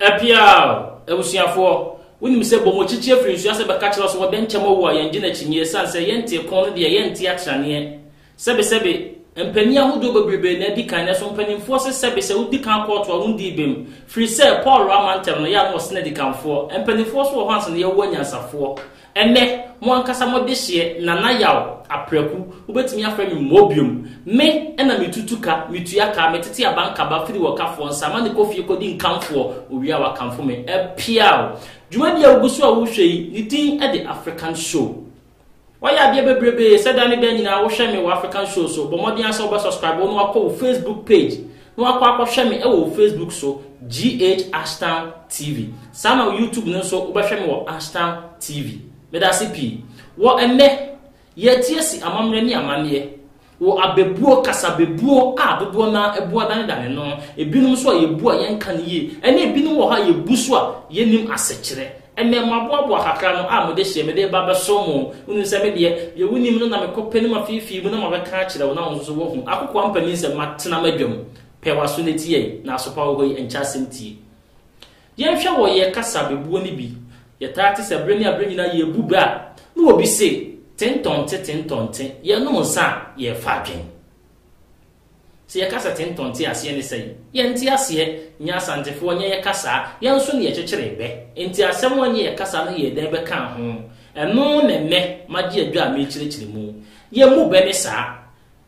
Apiaw! Abusuafoɔ, wonim sɛ bɔmɔkyikyi afiri nsuo ase bɛka kyerɛ wo sɛ wɔdɛ nkyɛm awu a yɛngye no akyinnyeɛ ɛsiane sɛ yɛntee kɔn no deɛ yɛnte atraneɛ. Sɛbesɛbe, mpanin ahodoɔ bebrebe na adi kan nanso mpanimfoɔ se sɛbe sɛ wodi kan kɔɔto a wondii bem. Firi sɛ Paul ama ntɛm no yɛ a na wɔsene adikanfoɔ. Mpanimfoɔ nso wɔ hɔ ansa na yɛawu anyansafoɔ. Ɛnnɛ, mo ankasa mo dehyeɛ, Nana Yaw Apraku, wobɛtumi afrɛ me Mobiom. Me na metutu ka, metua ka, metete abankaba firi ɔkafoɔ nsa ma no kɔ fie kɔdi nkamfoɔ, owie a wakamfo me. Apiaw! Dwumadie a wogu so a worehwɛ yi, ne din de African Show. Woayɛ adeɛ bebrebee sɛ da ne da nyinaa wohwɛ me wɔ African Show so. Bɔ mmɔden ara sɛ wobɛ subscribe na wakɔ wo Facebook page na wakɔ akɔhwɛ me wɔ wo Facebook so, GH Ashtown TV. Saa na wo YouTube no nso wobɛhwɛ me wɔ Ashtown TV. Meda ase pii. Wɔ ɛnnɛ, yɛte asi amammerɛ ne amanneɛ Wɔ abɛbuo, kasabebuo a dodoɔ no ara bu adanedane no, ebinom nso a yɛbu a yɛnka no yie, ɛne ebinom wɔ hɔ a yɛbu so a yɛnnim asekyerɛ. Ɛnnɛ, maboaboa kakra no a mode hyeɛ mede reba abɛsom mo. Wonim sɛ me deɛ, deɛ wonim no na mekɔpɛ no mafeefee mu na mabɛka akyerɛ wo na wo nso so woahu. Akokoaa mpanin sɛ matena m'adwa mu. Pɛ w'aso na tie yi, na asopa wɔ hɔ yi, ɛnkyɛ asɛm tie. Yɛnhwɛ wɔ yɛ kasa bebuo no bi. Yɛtaa te sɛ bere ne abere nyinaa yɛrebu bɛ a, na obi se, Tentɔnte, tentɔnte, yɛrenom nsa a, yɛrefa adwen. Sɛ yɛka sɛ tentɔnte a, aseɛ ne sɛn? Yɛnte aseɛ, nyɛ Asantefoɔ, nyɛ yɛ kasaa, yɛn nso na yɛkyekyeree bɛ. Enti asɛm a ɛnyɛ yɛ kasa no yɛɛ dɛn bɛkaa ho? Ɛno na ɛnnɛ magye adwa a merekyerɛkyerɛ mu. Yɛmmu bɛ ne saa,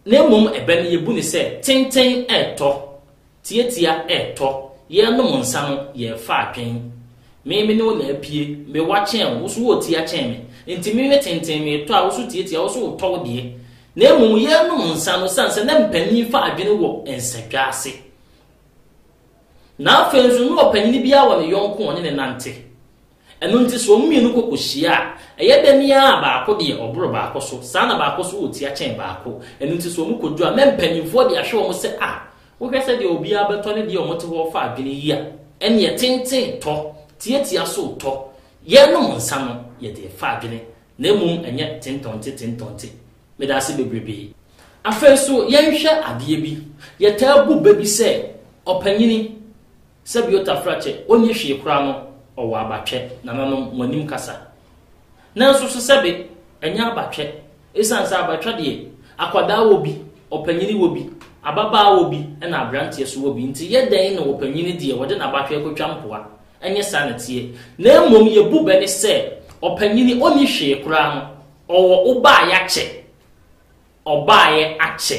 na mmom ɛbɛ no yɛbu no sɛ tenten retɔ. Tiatia ɛɛtɔ, yɛɛnom nsa no yɛɛfa adwen. Me me ne wo na apue, me wa kyɛn wo, wo so wo tia kyɛn me. Nti me me tenten meetɔ a wo so tiatia, wo so wo tɔ wo deɛ. Na mmom yɛɛnom nsa no sane sɛ na mpanin fa adwene wɔ nsadwa ase. Na afei nso na ɔpanyini biara wɔ ne yɔnko a ɔne ne nante. Ɛno nti sɛ wɔn mmienu kɔ kɔhyia a, ɛyɛ dɛn ara a baako deɛ ɔboro baako so, saa na baako nso wɔ tia kyɛn baako. Ɛno nti sɛ wɔkɔduru a, na mpanimfoɔ de ahwɛ wɔn sɛ, Ah, wohwɛ sɛdeɛ obiara bɛtɔ ne deɛ wɔte hɔ refa adwene yi a, ɛnneɛ tenten tɔ, tiatia nso tɔ. Yɛrenom nsa no, yɛde refa adwene, na mmom ɛnyɛ tentɔnte tentɔnte. Meda ase bebrebe. Afei nso yɛnhwɛ adeɛ bi. Yɛtaa bu bɛ bi sɛ, Ɔpanyini, Sɛbio Tafrakyɛ, ɔnni hwee koraa no, ɔwɔ abatwɛ, nananom, mo anim kasa. Nanso so sɛbe, ɛnyɛ abatwɛ, esiane sɛ abatwɛ deɛ, akwadaa wɔ bi, ɔpanyini wɔ bi, ababaa wɔ bi, ɛna aberanteɛ nso wɔ bi, nti yɛ dɛn na ɔpanyini deɛ wɔde n'abatwɛ rekɔtwa mpoa? Ɛnyɛ saa na ɛteɛ. Na mmom yɛbu bɛ ne sɛ, ɔpanyini, ɔnni hwee koraa no, ɔwɔ wo ba a yɛakyɛ. Ɔbaeɛ akyɛ.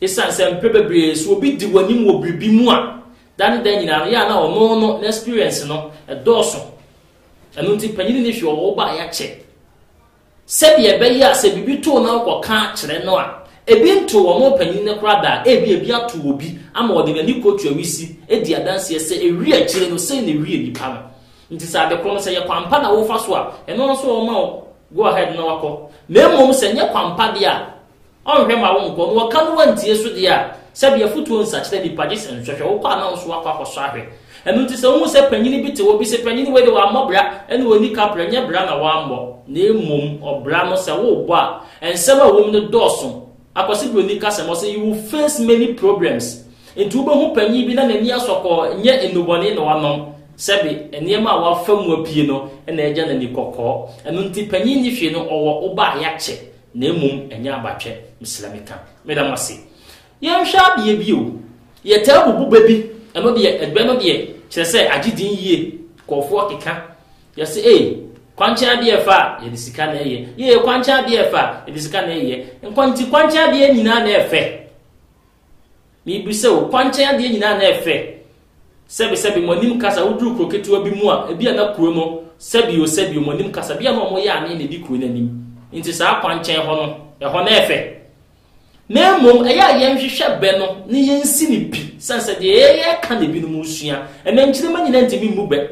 Esiane sɛ mprɛ bebree sɛ obi di w'anim wɔ biribi mu a, da ne da nyinaa no, yɛ a na ɔno no n'experience no ɛdɔɔso. Ɛno nti panyin ne hwee ɔwɔ wo baeɛ akyɛ. Sɛdeɛ ɛbɛyɛ a sɛ biribi too na wokɔka kyerɛ no a, ebi ntoo ɔno panyin no koraa da a, ebi ebi ato obi ama ɔde n'ani kɔtua wisi di adanseɛ sɛ ewie akyire no sei na ewie nipa no. Nti sɛ ade korɔ no sɛ yɛ kwampa na wofa so a, ɛno nso ɔma wo go ahead na wakɔ. Na mmom sɛ nyɛ kwampa deɛ a, ɔnhwɛ ma wonkɔ. Na ɔka no wantie so deɛ a, sɛbi afotuo nsakyera nipa gye sɛ nsɔhwɛ. Wokɔ a na wo nso wakɔ akɔsɔ ahwɛ. Ɛno nti sɛ wohu sɛ panyini bi te hɔ bi sɛ panyini wei de wammɔ bra ɛne ɔnni kaprɛ, nyɛ bra na wammɔ. Na mmom ɔbra no sɛ worebɔ a, nsɛm a ɛwɔ mu no dɔɔso. Akwasi Broni ka sɛm, ɔse you will face many problems. Nti wobɛhu panyin bi na n'ani asɔ kɔɔ, nyɛ nnubɔne na wanom, sɛbe nneɛma a wafa mu apue no na agya n'ani kɔkɔɔ. Ɛno nti panyin nni hwee no ɔwɔ wo ba a yɛakyɛ na mmom ɛnyɛ abatwɛ. Mesrɛ meka. Meda mo ase. Yɛnhwɛ adeɛ bi o. Yɛtaa bubu bɛ bi, ɛno deɛ ɛbɛ no deɛ kyerɛ sɛ agye din yie, nkurɔfoɔ keka. Yɛse ei, kwankyɛn adeɛ ɛfa a, yɛde sika na ɛyɛ. Yee, kwankyɛn adeɛ ɛfa a, yɛde sika na ɛyɛ. Nkwa nti kwankyɛn adeɛ nyinaa na ɛfɛ. Mebisa o, kwankyɛn adeɛ nyinaa na ɛfɛ. Sɛbi sɛbi, mo anim kasa, woduru kuro ketewa bi mu a, ebi a na kuro no, sɛbi o sɛbi o, mo anim kasa, bi a na wɔn yɛ ane na edi kuro no anim. Nti saa kwankyɛn hɔ no, ɛhɔ na ɛfɛ. Na mmom ɛyɛ a yɛnhwehwɛ bɛ no ne yɛnsi no pi, sɛn sɛ deɛ yɛka na ebinom resua. Ɛnɛ nkyirimma nyinaa ntumi mmu bɛ.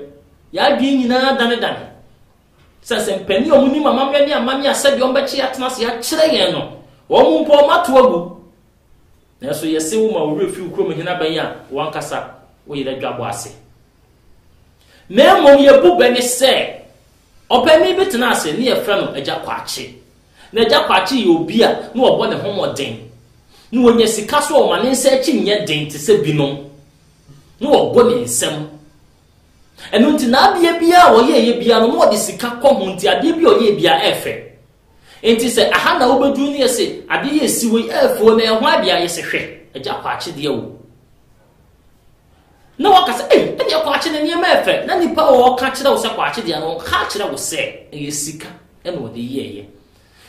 Yɛn adwene nyinaa danedane. Sɛ sɛ mpanin a wɔnim amammerɛ ne amanneɛ a sɛdeɛ wɔbɛkye atena ase akyerɛ yɛn no, wɔn mpo wɔato agu. Nanso yɛse wo ma wo werɛ fi wo kurom hene abɛn a w'ankasa wo yerɛ dwabɔ ase. Na mmom yɛbu bɛ ne sɛ ɔpanin bi tena ase ne yɛfrɛ no Agya Kwakye. Na Agya Kwakye yɛ obi a na ɔbɔ ne ho mmɔden. Na ɔnya sika so a ɔma ne nsa akyi nyɛ den te sɛ binom. Na ɔbɔ ne nsam. Ɛno nti n'adeɛ biara a ɔyɛeɛ biara no na ɔde sika kɔ ho nti adeɛ bi a ɔyɛɛ biara ɛɛfɛ. Nti sɛ aha na wobɛduru ne yɛse adeɛ yɛ esi wei ɛɛfɛ o na ɛho adeɛ a yɛse hwɛ agya kwakye deɛ o. Na waka sɛ ei ɛdeɛ kwakye ne nneɛma ɛɛfɛ na nipa a ɔka kyerɛ wo sɛ kwakye deɛ no ɔka kyerɛ wo sɛ ɛyɛ sika ɛna ɔde yɛɛyɛ.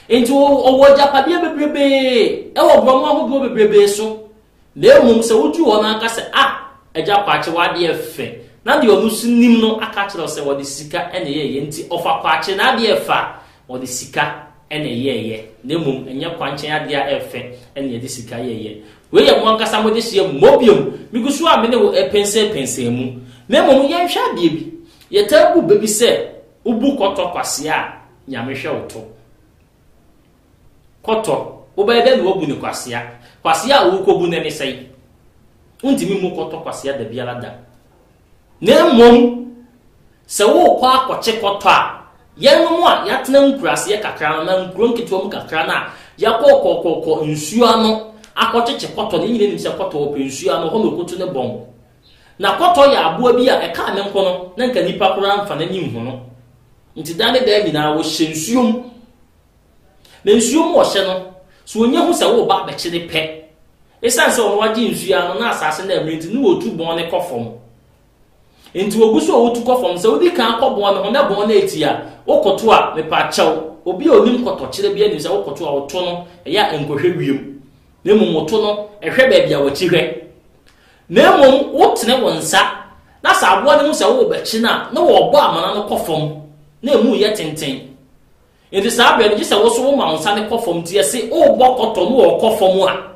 Nti ɔwɔ agyapadeɛ bebrebee ɛwɔ borɔno ahodoɔ bebrebee so. Na mmom sɛ woduru hɔ na aka sɛ, Ah, Agya Kwakye, w'adeɛ fɛ, na deɛ ɔno nso nim no aka akyerɛ wo sɛ wɔde sika na ɛyɛeɛ nti ɔfa Kwakye n'adeɛ fɛ a, wɔde sika na ɛyɛeɛ, na mmom ɛnyɛ kwankyɛn adeɛ a ɛyɛ fɛ na yɛde sika yɛeɛ. Wei yɛ mo ankasa mo dehyeɛ mmɔ biom. Megu so a me ne wo repɛnsɛnpɛnsɛn mu. Na mmom yɛnhwɛ adeɛ bi. Yɛtaa bu bɛ bi sɛ, wobu kɔtɔ kwasea a, Nyame hwɛ wo to. Kɔtɔ, wobɛyɛ dɛn na woabu no kwasea? Kwasea a worekɔbu no ne sɛn? Wontumi mmu kɔtɔ kwasea da biara da. Na mmom, sɛ worekɔ akɔkye kɔtɔ a, yɛnom a yɛatena nkuraseɛ kakra no na nkuro nketewa mu kakra no a yɛakɔkɔkɔkɔ nsuo ano akɔkyekye kɔtɔ no, yɛn nyinaa nim sɛ kɔtɔ ɔpɛ nsuo ano, hɔ na ɔkɔtu ne bɔn. Na kɔtɔ yɛ aboa bi a ɛkaa ne nko no, na nka nnipa koraa mfa n'ani nhu no. Nti daa ne daa nyinaa wɔhyɛ nsuo mu. Na nsuo mu ɔhyɛ no, sɛ ɔnya hu sɛ woreba abɛkye no pɛ, ɛsiane sɛ ɔno agye nsuo ano na asase no amiri nti, ne wɔtu bɔn no kɔ fam. Nti wɔgu so a wɔtu kɔ fam, sɛ wodi kan kɔ bɔn no ho na bɔn no eti a, wokoto a, mepa kyɛw, obi a onim kɔtɔkyerɛ bi anim sɛ wokoto a woto no, ɛyɛ a nkɔhwɛ wiem. Na mmom woto no, ɛhwɛ baabi a wɔakyi hwɛ. Na mmom wotene wo nsa, na sɛ aboa no hu sɛ worebɛkye no a, na wɔbɔ amena no kɔ fam, na emu yɛ tenten. Enti saa berɛ no, gye sɛ wo nso woma wo nsa no kɔ fam. Nti yɛse worebɔ kɔtɔ na ɔrekɔ fam a,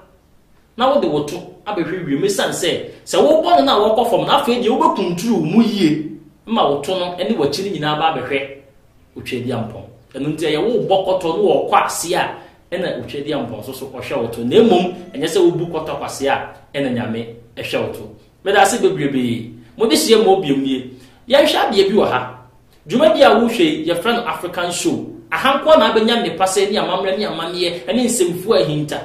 na wode wo to abɛhwɛ wiem. Ɛsiane sɛ, sɛ wobɔ no na ɔrekɔ fam no, afei deɛ wobɛkunturu wo mu yie ma wo to no ne w'akyi no nyinaa ba abɛhwɛ Otweaduampɔn. Ɛno nti ɛyɛ worebɔ kɔtɔ na ɔrekɔ aseɛ a, ɛna Otweaduampɔn nso so ɔhwɛ wo to. Na mmom, ɛnyɛ sɛ wobu kɔtɔ kwaseɛ a, ɛna Nyame hwɛ wo to. Meda ase bebrebee. Mo dehyeɛ mmɔ biom nie. Yɛnhwɛ adeɛ bi wɔ ha. Dwumadi a worehwɛ yi, yɛfrɛ no African Show. Aha nko ara na abɛnya nnepa sɛɛ ne amammerɛ ne amanneɛ ne nsɛmfua a ahinta.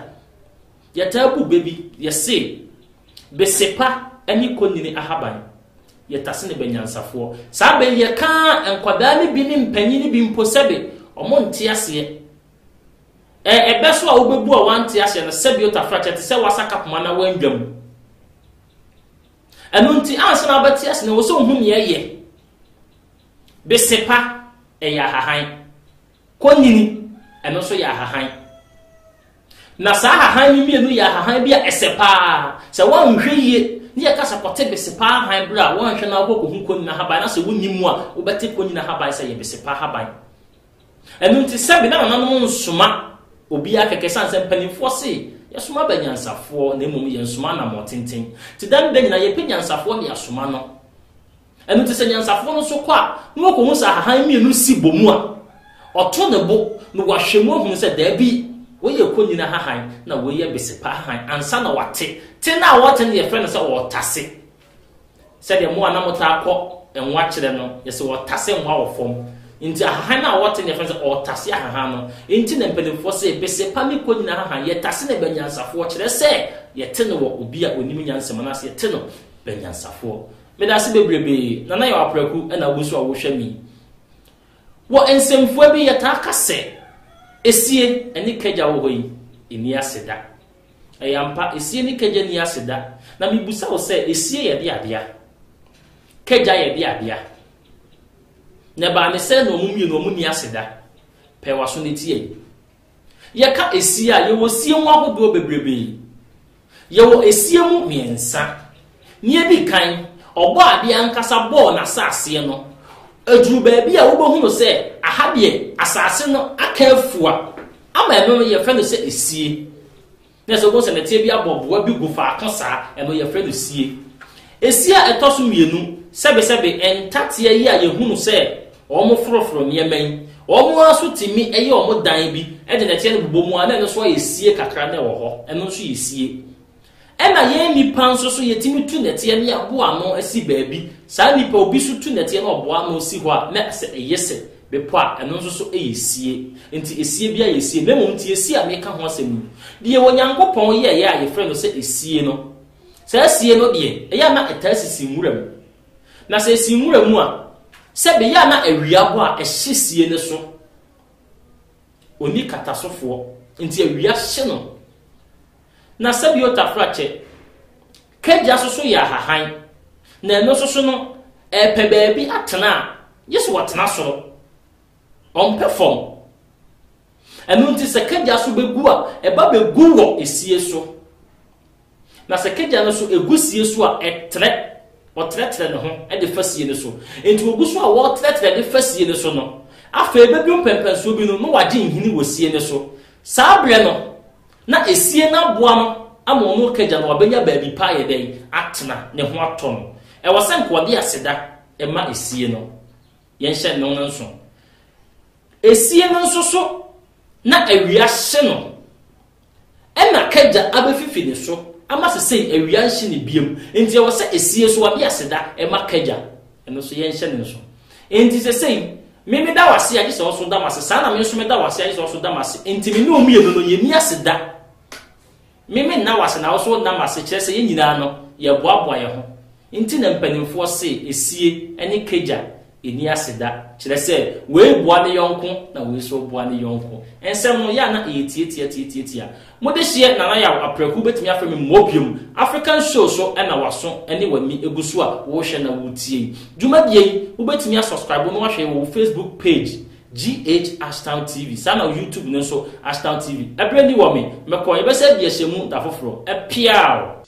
Yɛtaa bu bɛ bi, yɛse, Bese pa ne konini ahaban, yɛtase no bɛ nyansafoɔ. Saa bɛ yi yɛka a, nkwadaa no bi ne mpanyin no bi mpo sɛbe wɔnte aseɛ. Ɛ, ɛbɛ so a wobɛbu a wɔante aseɛ no, sɛbe otafrakyɛ te sɛ woasaka poma na woandwa mu. Ɛno nti, ansa na wobɛte ase no, ɛwɔ sɛ wohu nea ɛyɛ. Bese pa, ɛyɛ ahahan. Kɔnyini, ɛno nso yɛ ahahan. Na saa ahahan yi mmienu yɛ ahahan bi a ɛsɛ paa. Sɛ woanhwɛ yie, ne yɛka sɛ kɔte bese pa ahan berɛ a woanhwɛ na wokɔ kɔhu kɔnyini ahaban na sɛ wonni mu a, wobɛte kɔnyini ahaban sɛ ɛyɛ bese pa ahaban. Ɛno nti sɛbe na nananom nsoma obiara kɛkɛ ɛsiane sɛ mpanimfoɔ se yɛsoma ba nyansafoɔ na mmom yɛnsoma anammɔn tenten. Nti da ne da nyinaa yɛpɛ nyansafoɔ de asoma no. Ɛno nti sɛ nyansafoɔ no nso kɔ a na wɔkɔhu sɛ ahahan mmienu si bɔ mu a, ɔto ne bo na wahwɛ mu ahunu sɛ daabi, wei yɛ kɔnyini ahahan na wei yɛ besepa ahahan ansa na wate. Te no a wɔte no yɛfrɛ no sɛ ɔretase. Sɛdeɛ mo a na motaa kɔ nwa kyerɛ no, yɛsɛ wɔtase nwa wɔ fam. Nti ahahan no a wɔte no yɛfrɛ no sɛ ɔretase ahahan no. Nti na mpanimfoɔ se, bese pa ne kɔ nyina ahahan, yɛtase no bɛnyansafoɔ, kyerɛ sɛ yɛte no wɔ obi a ɔnim nyansa mu anaasɛ yɛte no bɛnyansafoɔ. Meda ase bebrebee, Nana Yaw Apraku na wo nso a wohwɛ me yi. Wɔ nsɛmfua bi yɛtaa ka sɛ, Esie ne kagya wɔ hɔ yi, ɛnni aseda. Ɛyɛ ampa, esie ne kagya nni aseda. Na mebisa wo sɛ, esie yɛ de adea? Kagya yɛ de adea? Na ɛbaa ne sɛ na wɔn mmienu wɔn nni aseda. Pɛ w'aso na tie yi. Yɛka esie a, yɛwɔ sie mu ahodoɔ bebrebe. Yɛwɔ esie mu mmiɛnsa. Nea edi kan, Ɔbɔadeɛ ankasa bɔɔ n'asaseɛ no. Ɛduru baabi a wobɛhunu sɛ aha deɛ asase no aka afua ama ɛno no yɛfrɛ no sɛ esie. Na sɛ wobɛhu sɛ nɛteɛ bi abɔ boa bi gu faako saa, ɛno yɛfrɛ no sie. Esie a ɛtɔ so mmienu, sɛbesɛbe ntateɛ yi a yɛhunu sɛ wɔforoforo nneɛma yi, wɔn ara nso tumi yɛ wɔn dan bi de nɛteɛ no bobɔ mu a na ɛno nso ayɛ sie kakra na ɛwɔ hɔ, ɛno nso yɛ sie. Ɛna yɛn nnipa nso so yɛtumi tu nɛteɛ ne yɛaboa ano asi baabi. Saa nnipa obi so tu nɛteɛ na ɔboa ano si hɔ a, na sɛ ɛyɛ sɛ bepɔ a, ɛno nso so yɛ sie. Nti esie biara yɛ sie. Na mmom nti esie a meka ho asɛm yi, deɛ Onyankopɔn yɛeɛ a yɛfrɛ no sɛ esie no, saa sie no deɛ, ɛyɛ a na ɛtaa sisi nwura mu. Na sɛ esi nwura mu a, sɛ bɛyɛ a na awia bɔ a, ɛhye sie no so. Ɔnni katasofoɔ, nti awia hye no. Na sɛbio tafrakyɛ, kagya nso so yɛ ahahan, na ɛno nso so no, ɛrepɛ baabi atena a, gye sɛ ɔtena soro. Ɔmpɛ fam. Ɛno nti sɛ kagya so bɛgu a, ɛba bɛgu wɔ esie so. Na sɛ kagya no so ɛgu sie so a, ɛtrɛ, ɔtrɛtrɛ ne ho de fa sie no so. Nti ɔgu so a wɔretrɛtrɛ de fa sie no so no, afei bɛduru mpɛmpɛnsoɔ bi no, na wagye nhini wɔ sie no so. Saa berɛ no, na esie no aboa no ama ɔno kagya no wabɛnya baabi pa ayɛ dɛn atena, ne ho atɔ no. Ɛwɔ sɛ nka ɔde aseda ma esie no. Yɛnhyɛ no no nso. Esie no nso so na awia hye no. Ɛna kagya abɛfifi ne so ama sesei awia nhye ne biam. Nti ɛwɔ sɛ esie so ɔde aseda ɛma kagya. Ɛno nso yɛnhyɛ no nso. Nti sesei me meda wo ase a gye sɛ wo nso da m'ase. Saa na me nso meda wo ase a gye sɛ wo nso da m'ase. Nti me ne wo mmienu no yɛnni aseda. Me me nna w'ase na wo nso wonna m'ase kyerɛ sɛ yɛn nyinaa no yɛboaboa yɛn ho nti na mpanimfoɔ se esie ne kagya nni aseda kyerɛ sɛ wei boa ne yɔnko na wei nso boa ne yɔnko. Nsɛm no yɛ a na ɛyɛ tiatia tiatiatia. Mo dehyeɛ Nana Yaw Apraku bɛtumi afrɛ me mmɔ biom. African show so na w'aso ne w'ani gu so a worehwɛ na woretie yi. Dwumadie yi wobɛtumi asubscribe na wahwɛ wɔ wo Facebook page GH Ashtown TV, saa na YouTube no nso Ashtown TV. Ɛberɛ ni wɔ me, mɛkɔ, yɛbɛsan adi ahyɛmu da foforɔ. Ɛpeaw!